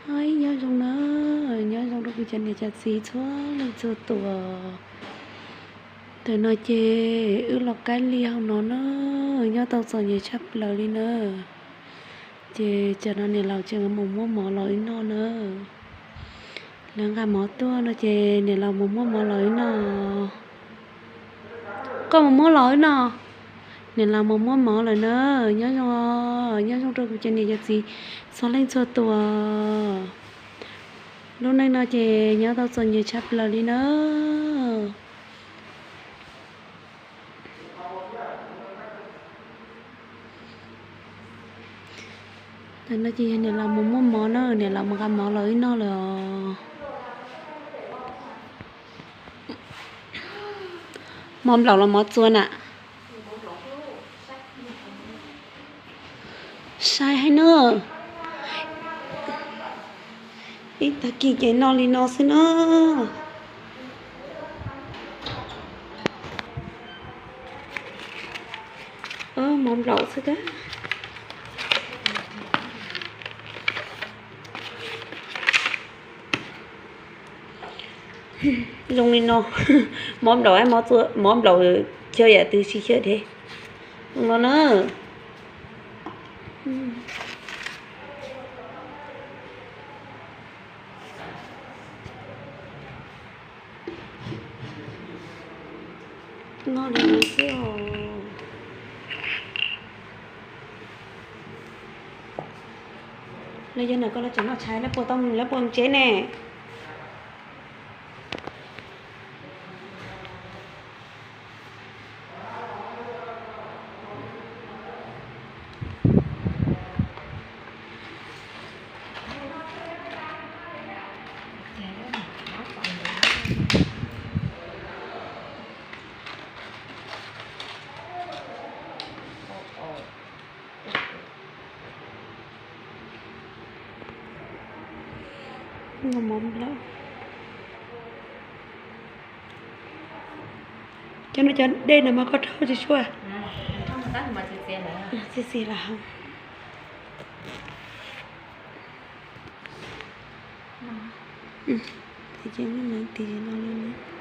Ib nyob zoo na, nyob zoo rau kuv cov niam cov txiv txhua leej txhua tus. Tam no ces wb los kaij liaj hauv no na, nyob tau txom nyem tshaj plaws li na. Ces tam no niam laus tseem mus muab mov los wb noj na. Lawv nqa mov tuaj no ces niam laus mus muab mov los wb noj. Koj mus muab los wb noj. Niam laus mus muab mov lawm na. Nyob zoo, nyob zoo rau kuv cov niam cov txiv txhua leej txhua tus. Lub neej no ces nyob tau txom nyem tshaj plaws li na. Tam no ces yog niam laus mus muab mov na, niam laus mus nqa mov los wb noj lawm os. Mov nplaum los mov txua na? Sai heev na. Ib tag kis ces noj li no xwb na. Mov nplaum xwb kab. Zoo li no, mov nplaum, mov nplaum, xyaw yam twg tsis xyaw dhev. Zoo no na. Noj li no xwb os. Los yog ntawm koj lawv tseem noj tshais, lawv puas tau, lawv puas mus tsev ne? Cov no cov dej no mas koj rhaub tsis tshua? Txias txias lawm. Ces no li.